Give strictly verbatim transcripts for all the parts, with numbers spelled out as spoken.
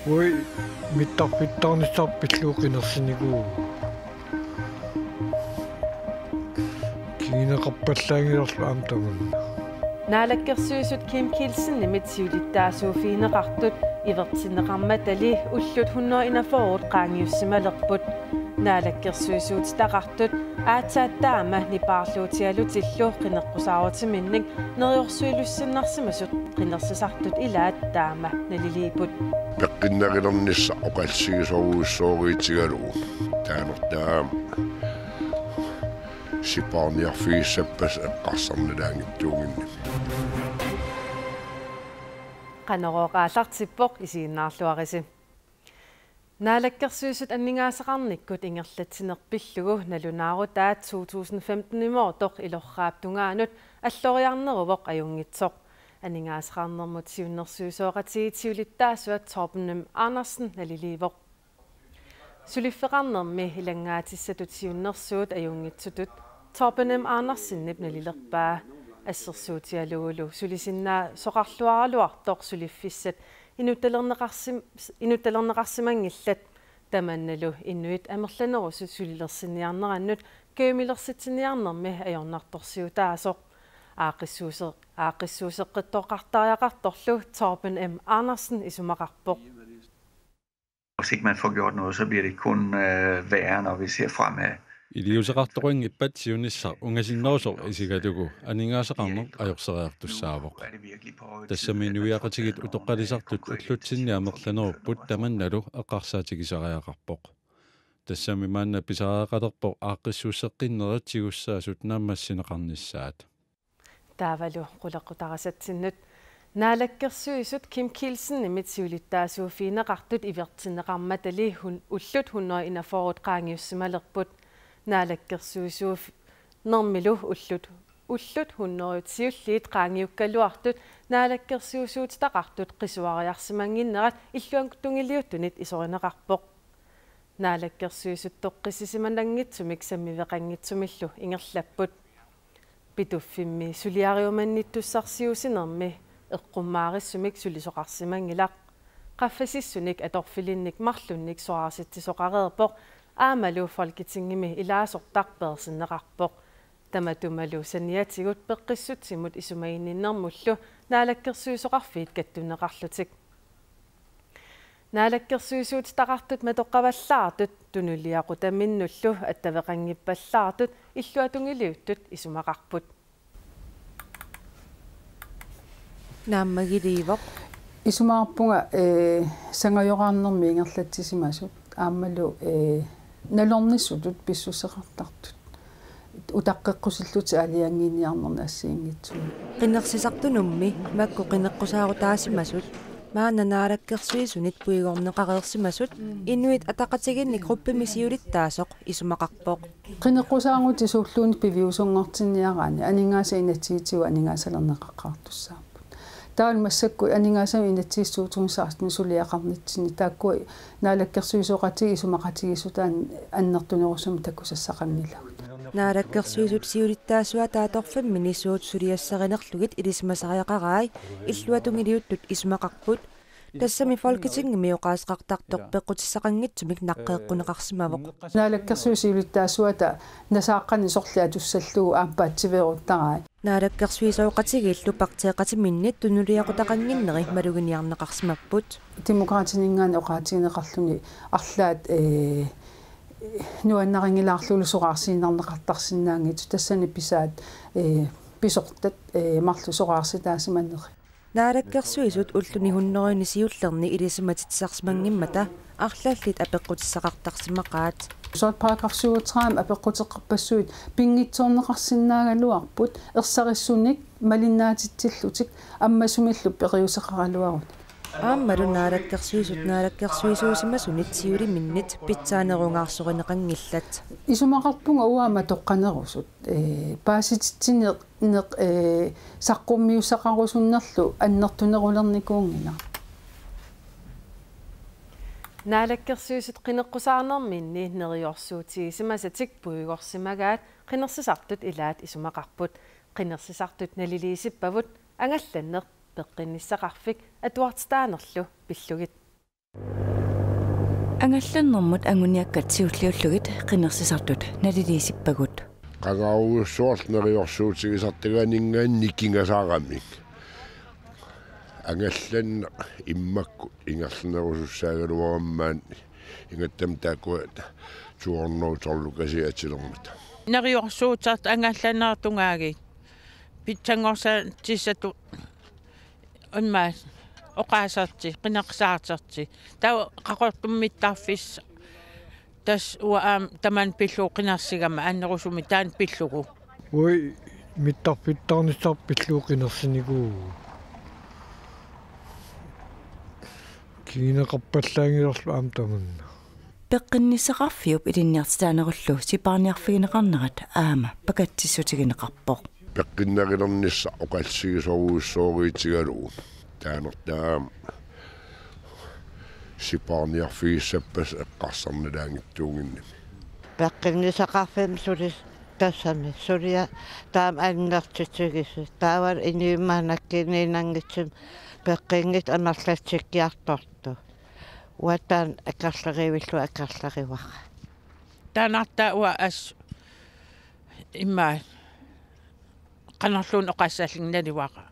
Ui, mittarfittarnissaq pillugu qinersinikuuvoq. Kiineqarpallaanngilarlu aamma tamanna. Naalakkersuisut Kim Kielsenimit siulittaasuuffigineqartut ivertinneqarmatali ullut hundrede enogfyrre qaangiussimalerput. Naalakkersuisuutitaqartut aatsaat taama nipaarluutigalutillu qineqqusaarutiminnik neriorsuilussinnarsimasut qinersisartut ilaat taama naliliipput. Peqqinnarlernissaq oqallisigisorujussuusoq itigalugu. Taanertaam sipaarniarfigissappat eqqarsarnilaanngitsuuginni. Qanorooq aallartippoq, isiginnaarluarisi. Naalakkersuisut aningaasaqarnikkut ingerlatsineq pillugu nalunaarutaat to tusind femten-imoortoq Ilorraap tungaanut alloriarneruvoq ajunngitsoq. Aningaasaqarnermut siunnersuisoqatigiit siulittaasuat Torben M. Andersen naliliivoq. Suliffeqarnermi ilanngaatsissatut siunnersuut ajunngitsutut Torben M. Andersenip nalilerpaa. Assersuutigalugulu sulisinnaasoqarluaraluartoq suliffissat inuttalerneqarsim-, inuttalerneqarsimanngillat. Tamannalu inuit amerlanerusut sulilersinniarnerannut kajumilersitsiniarnermi ajornartorsiutaasoq. Aaqqissuuseq-, aaqqissuusseqqittoqartariaqartorlu Torben M. Andersen isumaqarpoq. Hvis ikke man får gjort noget, så bliver det kun, øh, værre, når vi ser fremad. Iliuuseqartoqanngippat siunissaq ungasinnerusoq isigalugu aningaasaqarneq ajorseriartussaavoq. Tassami inuiaqatigiit utoqqalisartut ullutsinni amerlanerupput tamannalu eqqarsaatigisariaqarpoq. Tassami maanna pisariaqalerpoq aaqqissuusseqqinnerit tigussaasut naammassineqarnissaat. Taavalu qulequtarisatsinnut. Naalakkersuisut Kim Kielsenimit siulittaasuuffigineqartut ivertinneqarmatali hun-, ullut hundrede enogfyrre qaangiussimalerput. Naalakkersuisuunermilu ullut, ullut hundrede siulliit qaangiukkaluartut naalakkersuisuutitaqartut qisuariarsimannginnerat illuatungiliuttunit isorineqarpoq. Naalakkersuisut toqqissisimananngitsumik sammiveqanngitsumillu ingerlapput. Pituffimmi suliariumannittussarsiuussinermi eqqummaarissumik sulisoqarsimanngilaq. Qaffasissunik atorfilinnik marlunnik soraarsitsisoqareerpoq, aammalu Folketingimi ilaasortaq peersinneqarpoq. Tamatumalu saniatigut peqqissutsimut isumaginninnermullu naalakkersuisoqarfiit kattunneqarlutik. Naalakkersuisuutitaqartut matoqqavallaartut tunuliaqutaminnullu attaveqanngippallaartut illuatungiliuttut isumaqarput. Naammagiliivoq. Isumaqarpunga, ee, sangajoraarnermi ingerlatsisimasut aammalu, ee, nalornissutut pissuseqartartut. Utaqqeqqusillutik aalajangiiniarnerni assigiinngitsunik. Qinersisartunummi makku qineqqusaarutaasimasut, maanna naalakkersuisunit puigorneqareersimasut, Inuit Ataqatigiinni gruppimi siulittaasoq isumaqarpoq. Qineqqusaarutit suulluunniit piviusunngortinniaraanni aningaasat inatsisitigut aningaasalerneqaqaartussaapput. Taavalu massakkut aningaasanut inatsisissaq to tusind seksten suliaqarnitsinni taakkua naalakkersuisooqatigiit isumaqatigiissutaat annertunerusumik takusassaqanngilagut. Naalakkersuisut siulittaasuata atorfimmini suut suliassarinerlugit ilisimasariaqarai illuatungiliuttut isumaqarput. Tassami Folketingimi oqaaseqartartoq peqqutissaqanngitsumik naqqeeqquneqarsimavoq. Naalakkersuisut siulittaasuata nasaaqqani sorliatussallugu aappaatsiveeruttarai. Naalakkersuisooqatigiillu partiiqatiminnit tunuliaqutaqannginneri maluginiarneqarsimapput. Demokraatininngaanniit oqaatigineqarluni arlaat, ee, nuannarinngilaarlugulu soraarsiinnarneqartarsinnaanngitsut, tassani pisaat, ee, pisortat, ee, marluk soraarsitaasimanerat. Naalakkersuisut ulluni hundredeni siullerni ilisimatitsisarsimanngimmata arlallit apeqqutissaqartarsimaqaat. Soorlu paragraf syvogtredive apeqquteqarpassuit pinngitsoorneqarsinnaagaluarput ersarissunik malinnaatitsillutik ammasumillu periuseqaraluarut. Aammalu naalakkersuisut naalakkersuisuusimasunit siuliminnit pitsaanerunngaarsorineqanngillat. Isumaqarpunga uanga matoqqanerusut, ee, paasititsineq, neq, ee, saqqummiussaqarusunnerlu annertunerulernikuunngilaq. Naalakkersuisut qineqqusaarnerminni neriorsuutigisimasatik puigorsimagaat qinersisartut ilaat isumaqarput. Qinersisartut naliliisippavut angallanneq peqqinnissaqarfik atuartitaanerlu pillugit. Angallannermut anguniakkat siulliullugit qinersisartut naliliisippagut. Qangarujussuarlu neriorsuutigisartagaaninngaanniit nikingasaaramik. Angallanneq immakkut ingerlanerusussaagaluarmat ingattam taakku tuornoutorlu kasiatilermat. Neriorsuutertut angallannerup tungaanut. Pitsanngorsaatissattut immaqa oqaasertik, qinersisartik. Taava Qaqortumi mittarfissaq tassa uanga aamma tamanna pillugu qinersigama annerusumik taanna pillugu. Uanga mittarfittaarnissaq pillugu qinersinikuuara. Kinguneqarpallaanngilarlu aamma tamanna. Peqqinnissaqarfiup ilinniartitaanerullu sipaarniarfigineqarnerat aamma pakatsissutigineqarpoq. Peqqinnerulernissaq oqallisigisorujussuusoq itigalugu. Taanna taama sipaarniarfigissappassi eqqarsarnalaanngitsuunnginnami. Peqqinnissaqarfimmut suli tassami suliaq taama annertutigisoq. Taava inuit maannakkut inuinnanngitsumik peqqinngitsut amerlatsikkiartortut. Uanga taanna akerlerivillugu akerlerivara. Taannartaa uanga assut immaqa qanorluunniit oqassallugu nalivara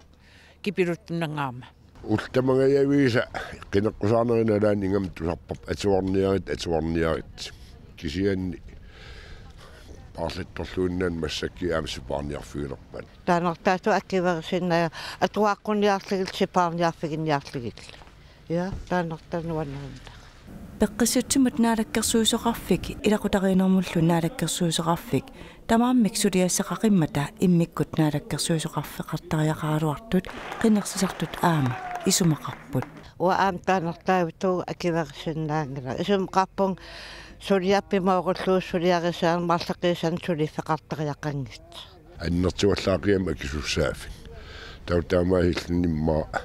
kipiluttunnanngaarmat. Ullut tamangajaviisa qineqqusaarnerit nalaanni ingammik tusarparput atuarniarit, atuarniarit. Kisianni paarlattorluinnaat massakkut aamma sipaarniarfigilerpaat. Taannartaatut akuerisinnaavara atuaqquniarlugit sipaarniarfiginiarlugit. Ja, taannartaa nuannarinnaaq. Peqqissutsimut naalakkersuisoqarfik ilaqutariinnermullu naalakkersuisoqarfik tamarmik suliassaqaqimmata immikkut naalakkersuisoqarfeqartariaqaraluartut qinersisartut aamma isumaqarput. Uanga aamma taannartaavittugut akuerisinnaanngilanga. Isumaqarpunga suliaq pimoorullugu suliarisianik marloqiusanik suliffeqartariaqanngitsoq. Annertuallaaqigami akisussaaffik. Taava taamaasilluni immaqa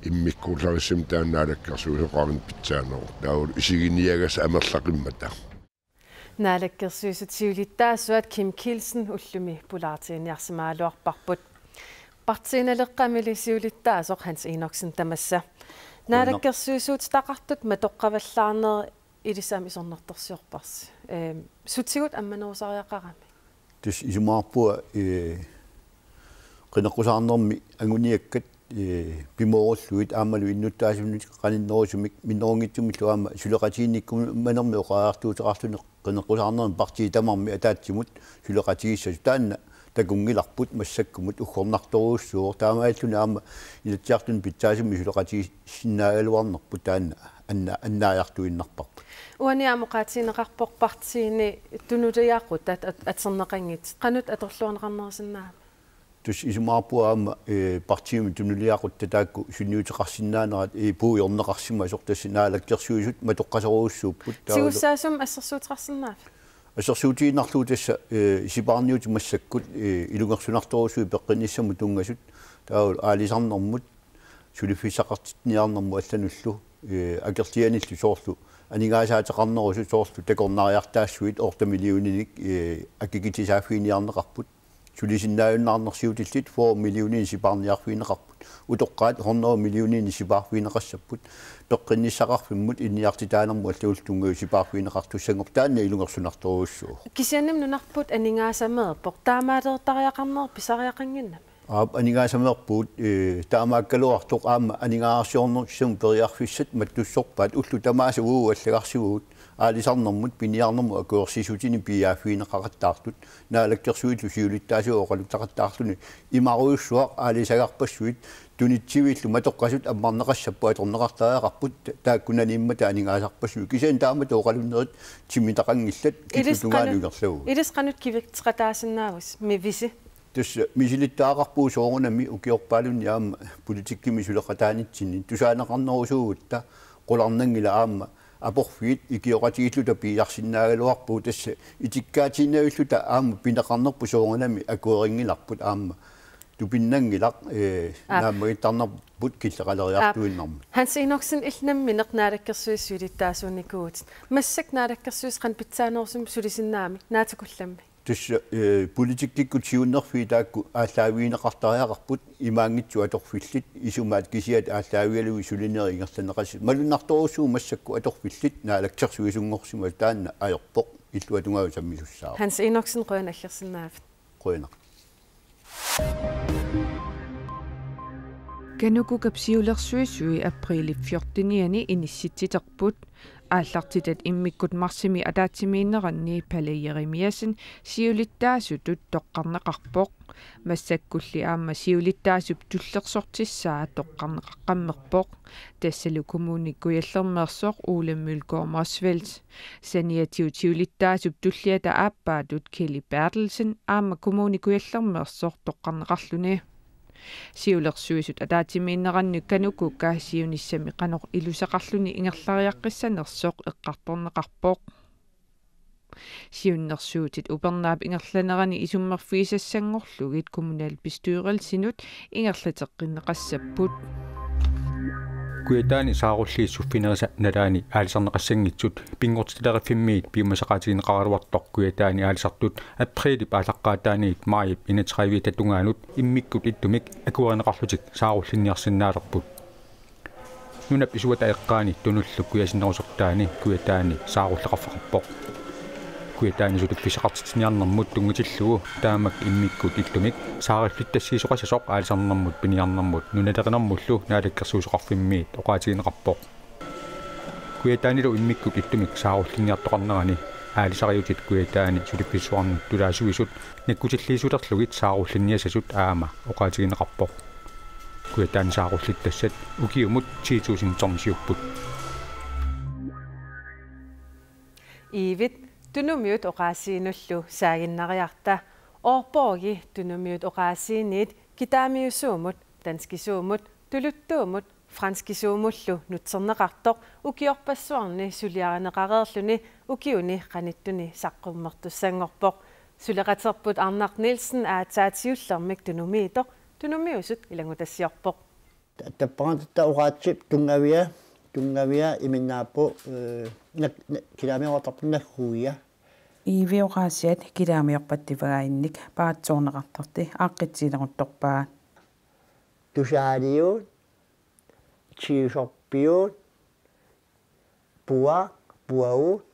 immikkuullarissumik taanna naalakkersuisoqarnermut pitsaaneruvoq. Taava isiginiagassat amerlaqimmata. Naalakkersuisut siulittaasuat Kim Kielsen ullumi pulaartiginiarsimagaluarparput. Partii Naleqqamili siulittaasoq Hans Enoksen tamassa. Naalakkersuisut taqartut matoqqavallaarnerat ilissi aamma isornartorsiorparsi. Ehm, sutigut ammanerusariaqarami. Tassa isumaqarpunga, eh, qineqqusaarnermi anguniakkat, eh, pimoorullugit aammalu innuttaasunik qaninnerusumik minnerunngitsumillu aamma suleqatiginnikkumanermik oqariartuuteqarluni qineqqusaarnermi partiit tamarmik ataatsimut suleqatigisassasut taanna takunngilarput massakkumut uggornartorujussuuvoq taamaalilluni aamma Inatsisartuni pitsaasumik suleqatigisinnaagaluarnerput taanna anna-, annaajartuinnarparput. Uani aamma oqaatigineqarpoq partiini tunuliaqutat at-, atorneqanngitsut. Qanoq atorluarneqarnerusinnaagami? Tassa isumaqarpunga aamma, eh, partiimi tunuliaquttat taakku sunniuteqarsinnaanerat, eh, puigorneqarsimasoq tassa naalakkersuisut matoqqasorujussuupput. Taavalu tigussaasumik assersuuteqarsinnaaviuk? Assersuutigiinnarlugu tassa, eh, sipaarniutit massakkut, eh, ilungersunartorujussuit peqqinnissamut tunngasut. Taavalu aalisarnermut, suliffissaqartinniarnermut allanullu, eh, akerlianillu soorlu aningaasaateqarnerusut soorlu takornariartaassuit otte millioninik, eh, akikitsisaaffiginiarneqarput. Sulisinnaajunnaarnersiutillit fyrre millioninik sipaarniarfigineqarput. Utoqqaat hundrede millioninik sipaarfigineqassapput. Peqqinnissaqarfimmut ilinniartitaanermut allanullu tunngasoq sipaarfigineqartussanngorpoq taanna ilungersunartorujussuuvoq. Kisiannimi nunarput aningaasameerpoq. Taamaaliortariaqarneq pisariaqannginnami. Aap, aningaasameerpugut, eh, taamaakkaluartoq aamma aningaasarsiornermut periarfissat mattussorpaat ullut tamaasa uagut allagarsivugut aalisarnermut piniarnermut akuersissutinik piiaaffigineqaqattaartut naalakkersuillu siulittaasuat oqaluttuaqattaarluni imarujussuaq aalisagarpassuit tunitsivillu matoqqasut ammarneqassapput atorneqartariaqarput taakku naniimmata aningaasarpassuit kisianni taamatut oqalunnerit timmitaqanngillat. Ilissi qanoq, kittutungaanut ingerlavugut. Ilissi qanoq kivikseqataasinnaavusi mivisi? Tassa misilittagaqarpugut soorunami ukiorpaalunni aamma politikkimi suleqataanitsinni tusaaneqarnerusuugutta qularnanngilaq aamma aporfiit ikioqatigiilluta piiarsinnaagaluarpugut tassa itikkaatiinnavilluta aamma pineqarnerput soorunami akuerinngilarput aamma tupinnanngilaq, eh, aap, naammagittarnerput killeqaleriartuinnarmat. Aap. Hans Enoksen, illit nammineq naalakkersuisut siulittaasuunikuuvutit. Massakkut naalakkersuisut qanoq pitsaanerusumik sulisinnaamik naatsukullammik? Tassa, eh, politikkikkut siunnerfiit taakku aallaavigineqartariaqarput, imaanngitsoq atorfillit, isumaat kisiat aallaavigalugit sulinerit ingerlanneqassapput. Malunnartorujussuuvoq massakkut atorfillit naalakkersuisunngorsimasut, taanna ajorpoq, illuatungaanut sammisussaavoq. Hans Enoksen, qujanaq aggersinnaavat. Qujanaq. KANUKOKA-p siulersuisui aprilip fjortenianni inissitsiterput. Aallartitat immikkut marsimi ataatsimiinneranni Palle Jeremiassen siulittaasutut toqqarneqarpoq. Massakkulli aamma siulittaasup tullersortissaa toqqarneqaqqammerpoq. Tassalu Kommune Kujallermeersoq Ole Mølgaard Motzfeldt. Saniatigut siulittaasup tulliata aappaatut Kelly Berthelsen aamma Kommune Kujallermeersoq toqqarneqarluni. Siulersuisut ataatsimiinneranni KANUKOKA siunissami qanoq iluseqarluni ingerlariaqqissanersoq eqqartorneqarpoq. Siunnersuutit upernaap ingerlanerani isummerfigisassanngorlugit kommunalbestyrelsinut ingerlateqqinneqassapput. Kujataani saarulliit suffinerisa nalaani aalisarneqassanngitsut Pinngortitaleriffimmiit piumasaqaatigineqaraluartoq Kujataani aalisartut aprilip aallaqqaataaniit maajip enogtredive-ata tungaanut immikkut ittumik akuerineqarlutik saarullinniarsinnaalerput. Nunap isuata eqqaani Tunullu kujasinnerusortaani Kujataani saarulleqarfeqarpoq. Kujataani suliffissaqartitsiniarnermut tunngatillugu taamak immikkut ittumik saarullittassiisoqassasoq aalisarnermut piniarnermut nunalerinermullu naalakkersuisoqarfimmiit oqaatigineqarpoq. Kujataanilu immikkut ittumik saarullinniartoqarnerani aalisariutit Kujataani suliffissuarnut tulaasuisut nakkutilliisulerlugit saarullinniassasut aamma oqaatigineqarpoq. Kujataani saarullittassaat ukiumut ti tusind tonsiupput. Iivit tunumiut oqaasiinullu saaginnariarta. Aarborgi tunumiut oqaasiiniit kitaamiusuumut, danskisuumut, tuluttuumut, franskisuumullu nutserneqartoq ukiorpassuarni suliarineqareerluni ukiuni qanittuni saqqummertussanngorpoq. Suleqaterput Arnaq Nielsen aatsaat siullermik tunumiittoq tunumiusut ilanngutassiorpoq. Tappavani taava oqaatsip tunngavia, tunngavia iminnaappoq, eh, nak-, nak-, kitaamiortarpoq nagguia. Iivi oqaasiat kitaamiorpattivagaannik paatsoorneqartarti aaqqitsiileruttorpaat. Tusaaliut, tiusorpiut, puaq, puagut,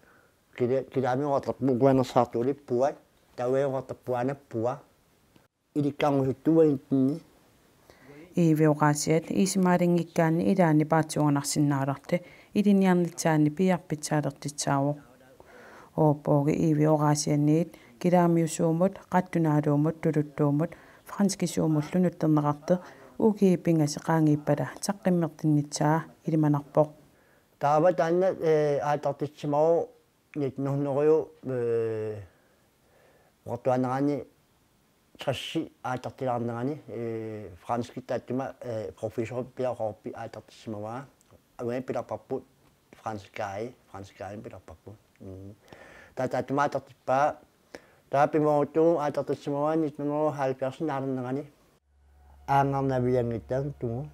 kila-, kitaamiortarpoq kuanersaartuuli puat, taviortarpoq puanap puaq. Ilikkarngusuttut uaniittinni. Iivi oqaasiat isumaalinngikkaanni ilaanni paatsuunganarsinnaalerti ilinniarnissaanni piiarpitsaalertussaavoq. Aarborgi Iivi oqaasianniit kitaamiusuumut, qattunaaluumut, tuluttuumut, franskisuumullu nutserneqartoq ukiut pingasut qaangiuppata saqqummertinnissaa ilimanarpoq. Taava taanna, eh, aallartissimavoq nitten hundrede, eh, oqartuaannarani tres aallartilaarnerani, eh, franskit taattuma, eh, professor Peter Raabe aallartissimavaa. Uani pilerparput franskaaji, franskaaji pilerparput. Mm. Taava taattuma aallartippaa, taava pimooruttugu aallartissimavaa nitten hundrede halvfjerds naalernerani. Aanngarnavianngitsoortugut.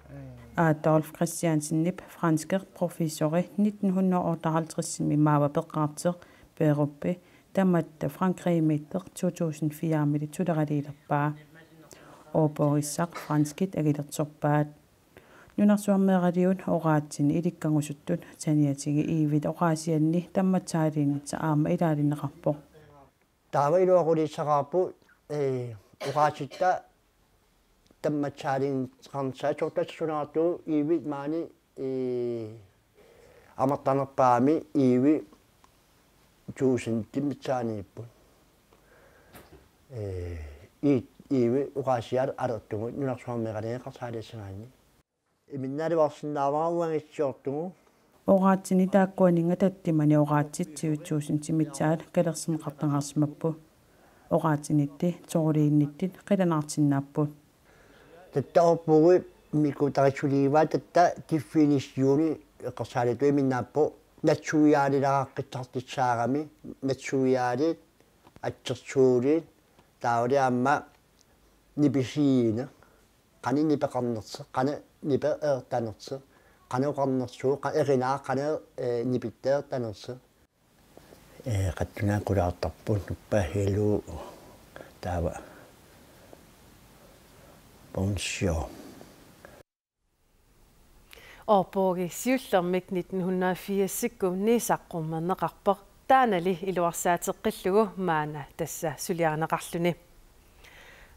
Adolf Christiansenip franskip professori nitten hundrede otteoghalvtredsimi maava peqqaartoq Perup tamatta Frankrigimiittoq to tusind firemili tuleraliilerpaa. Aarborgissaq franskit akilersorpaat. Nunarsuarmeeraliut oqaatsinni ilikkarngusuttut saniatigut Iivit oqaasianni tammatsaaliinnissaq aamma ilaalinneqarpoq. Taava iluaqutissaqarpoq, eh, oqaatsitta tammatsaaliinnarnissaa. Soorlu tassa sunaartuuvoq Iivit maani, eh, amerlanerpaami Iivi tusind missaaniipput. Eh, Ii-, Iivi oqaasiat alertugut nunarsuarmeeralugit eqqarsaalersagaanni. Iminnaalivarsinnaavara uangatsiortugut. Oqaatsini taakkuaninnga tattimani oqaatsit tyve tusind missaat kalersorneqartagaasimapput. Oqaatsiniittut soorliinnittunik qilanaarsinnaapput. Taava Aarborgi mikutaritsuliivaa taava definitioni eqqarsaalersutut iminnaappoq natsuiaalilaaqqittaaqqissaarami, natsuiaalit, atsersuulit, taavalu aamma nipisiineq. Qanoq nipeqarnersoq, qanoq nipeq eqqartornersoq, qanoq oqarnersoq, qa-, erinaaq qanoq, eh, nipittaq eqqartornersoq. Ee, qattunaakulaartarput nuppa helu taava. Bonjour. Aarborg siullermik nitten hundrede firsikkunni saqqummerneqarpoq, taannali iluarsaateqqillugu maanna tassa suliarineqarluni.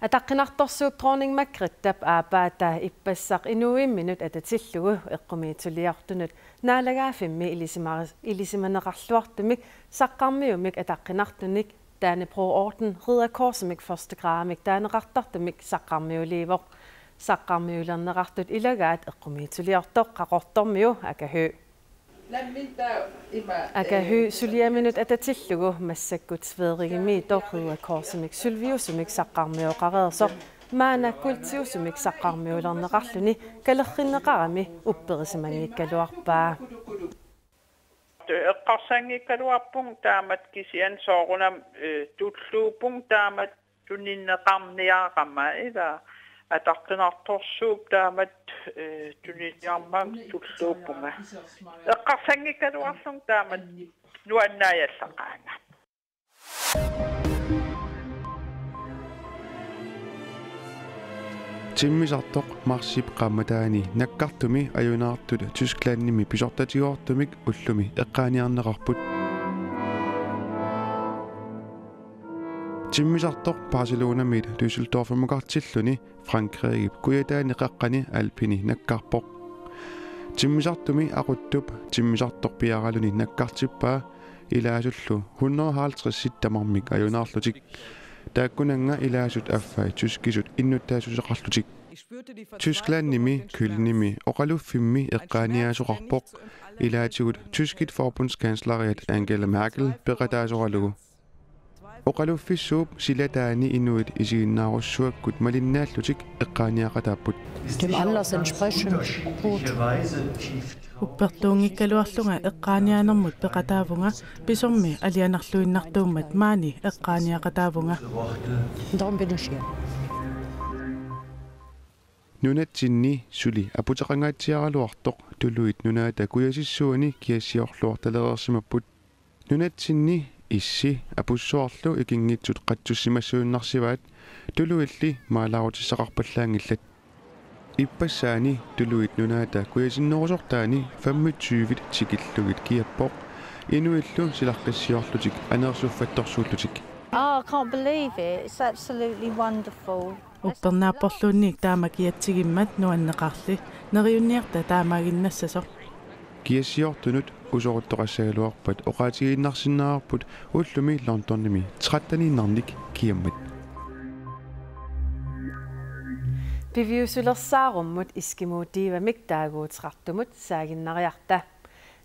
Ataqqinartorsuup Dronning Margrethe aapaata ippassaq inuuimminut atatillugu eqqumiitsuliortunut naalagaaffimmi ilisima-, ilisimaneqarluartumik saqqarmiumik ataqqinartunik Dannebrogorden Ridderkorsimik første gradimik taaneqartartumik saqqarmiuliivoq. Saqqarmiulerneqartut ilagaat eqqumiitsuliortoq Qaqortormiu Aka Høegh. Aka Høegh suliaminut atatillugu massakkut Sverigemiittoq Ridderkorsimik sølviusumik saqqarmioqareersoq maanna kuultiusumik saqqarmiulerneqarluni kalerrinneqarami upperisimanngikkaluarpaa. Eqqarsanngikkaluarpunga taamatut kisianni soorunami, eh, tulluuppunga taamatut tunineqarniarama ila ataqqinartorsuup taamatut, eh, tuniniarmanga tulluuppunga. Eqqarsanngikkaluarlunga taamatut nuannaajallaqaanga. Timmisartoq marsip qaammataani nakkartumi ajunaartut Tysklandimi pisortatigoortumik ullumi eqqaaniarneqarput. Timmisartoq Barcelonamiit Düsseldorfimukartilluni Frankrigip kujataani qeqqani Alpini nakkarpoq. Timmisartumi aquttup timmisartoq piaraluni nakkartippaa ilaasullu hundrede og halvtreds tamarmik ajunaarlutik. Taakkunannga ilaasut affai tyskisut innuttaassuseqarlutik. Tysklandimi Kölnimi oqaluffimmi eqqaaniaasoqarpoq ilaatigut tyskit forbundskansleriat Angela Merkel peqataasoralugu. Oqaluffissuup silataani inuit isiginnaarujussuakkut malinnaallutik eqqaaniaqataapput. Dem Anlass entsprechend gut. Uppertuunngikkaluarlunga eqqaaniaanermut peqataavunga, pisummi alianarluinnartuummat maani eqqaaniaqataavunga. Darum bin ich hier. Nunatsinni suli aputeqangaatsiaraluartoq Tuluit Nunaata kujasissuani kiassiorluartalereersimapput. Nunatsinni issi apussuarlu ikinngitsut qatsussimassuinnarsivaat, tuluilli maalaarutissaqarpallaanngillat. Ippassaani Tuluit Nunaata kujasinnerusortaani femogtyve tikillugit kiappoq, inuillu silaqqissiorlutik aneersuffattorsuullutik. Oh, I can't believe it. It's absolutely wonderful. Uppernaapporluunniit taama kiatsigimmat nuanneqarli. Neriunniarta taamaaginnassasoq. Kiassiortunut usoruttoqassagaluarpat oqaatigiinnarsinnaavarput ullumi Londonimi tretteniinnarnik kiammat. Piviusulersaarummut Eskimo Divamik taaguuteqartumut saaginnariarta.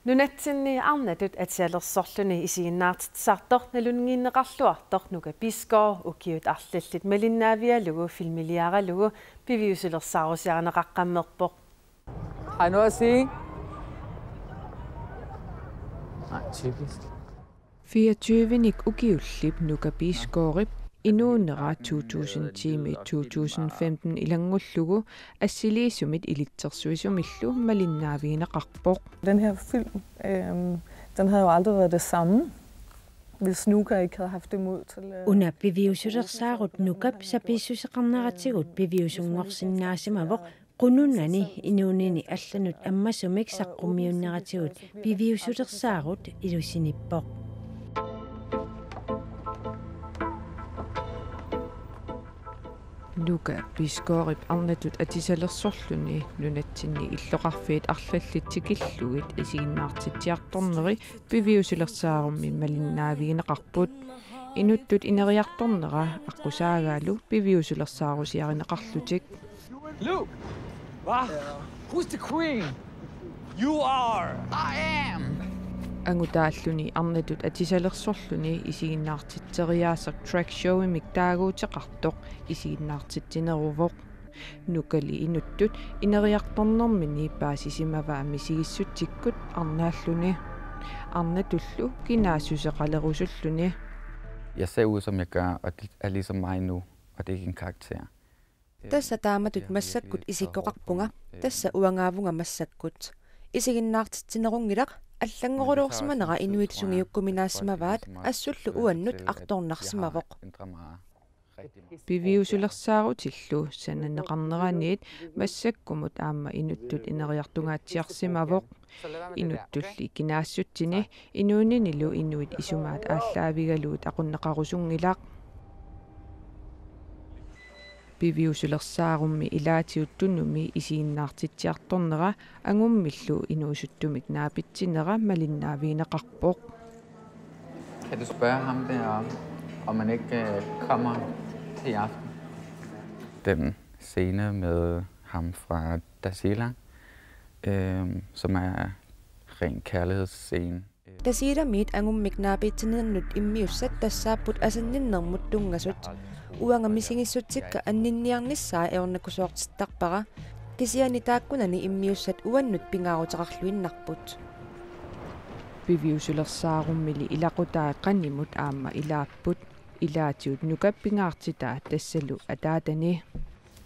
Nunatsinni arnatut atisalersorluni isiginnaartitsisartoq nalunngineqarluartoq Nuka Bisgaard ukiut arlallit malinnaavigalugu filmiliaralugu piviusulersaarusiarineqaqqammerpoq. Har I noget at sige? Nej, typisk. Fireogtyvenik ukiullip Nuka Bisgaardip inuunera to tusind ti-miit to tusind femten ilanngullugu assiliisumit ilitsersuisumillu malinnaavigineqarpoq. Den her film, øhm, den havde jo aldrig været det samme, hvis Nuka ikke havde haft det mod til, øh, Una piviusulersaarut Nukap sapiissuseqarneratigut piviusunngorsinnaasimavoq, qununani inuunini allanut ammasumik saqqummiunneratigut piviusulersaarut ilusinippoq. Nuka Bisgaardip arnatut atisalersorluni nunatsinni illoqarfiit arlallit tikillugit isiginnaartitsiartorneri piviusulersaarummi malinnaavigineqarput. Inuttut ineriartornera aqqusaagaalu piviusulersaarusiarineqarlutik. Luke! Hvad? Who's the queen? You are! I am! Angutaalluni arnatut atisalersorluni isiginnaartitseriaaseq drag showimik taaguuteqartoq isiginnaartitsineruvoq. Nukali inuttut ineriartornermini paasisimavaa misigissutsikkut arnaalluni. Arnatullu kinaassuseqalerusulluni. Jeg ser ud, som jeg gør, og det er ligesom mig nu, og det er ikke en karakter. Tassa taamatut massakkut isikkoqarpunga, tassa uangaavunga massakkut. Isiginnaartitsinerunngilaq, Allanngorulorsimanera inuit sungiukkuminaassimavaat, assullu uannut artornarsimavoq. Piviusulersaarutillu sananeqarneraniit massakkumut aamma inuttut ineriartungaatsiarsimavoq. Inuttulli kinaassutsini inuuninilu inuit isumaat aallaavigalugit aqunneqarusunngilaq. Piviusulersaarummi ilaatigut Tunumi isiginnaartitsiartornera angummillu inuusuttumik naapitsinera malinnaavigineqarpoq. Kan du spørge ham deroppe, om man ikke øh, kommer til i aften? Den scene med ham fra Tasiilaq, øh, som er ren kærlighedsscene. Tasiilamiit angummik naapitsininnut immiussat tassaapput asanninnermut tunngasut. Uanga misigissutsikka anninniarnissaa ajornakusoortittarpara. Kisianni taakkunani immiussat uannut pingaaruteqarluinnarput. Piviusulersaarummili ilaqutai qanimut aamma ilaapput. Ilaatigut Nukap pingaartitaa tassalu ataatani.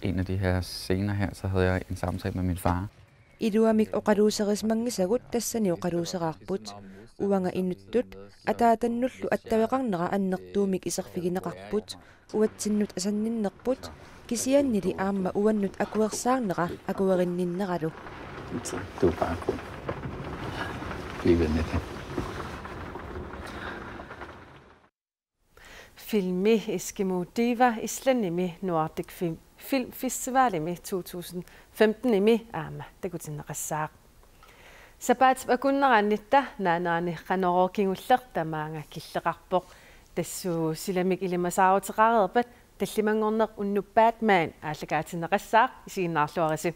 En af de her scener her, så havde jeg en samtale med min far. Iluamik oqaluuserismanngisagut tassani oqaluuseraarput. Uanga inuttut ataatannullu attaveqarnera annertuumik iserfigineqarput. Uatsinnut asanninnerput, kisiannili aamma uannut akuersaarnera akuerinninneralu. Du er bare god. Bliv ved med det. Filmi Eskimo Diva Islandimi Nordic Film Filmfestivalimi to tusind femtenimi aamma takutinneqassaaq. Sapaatip akunnerannitta naanaani Qanorooq kingulleq tamaanga killeqarpoq. Tassuuna silamik ilimasaaruteqareerpat tallimanngorneq unnuk Batman aallakaatinneqassaaq, isiginnaarluarisi.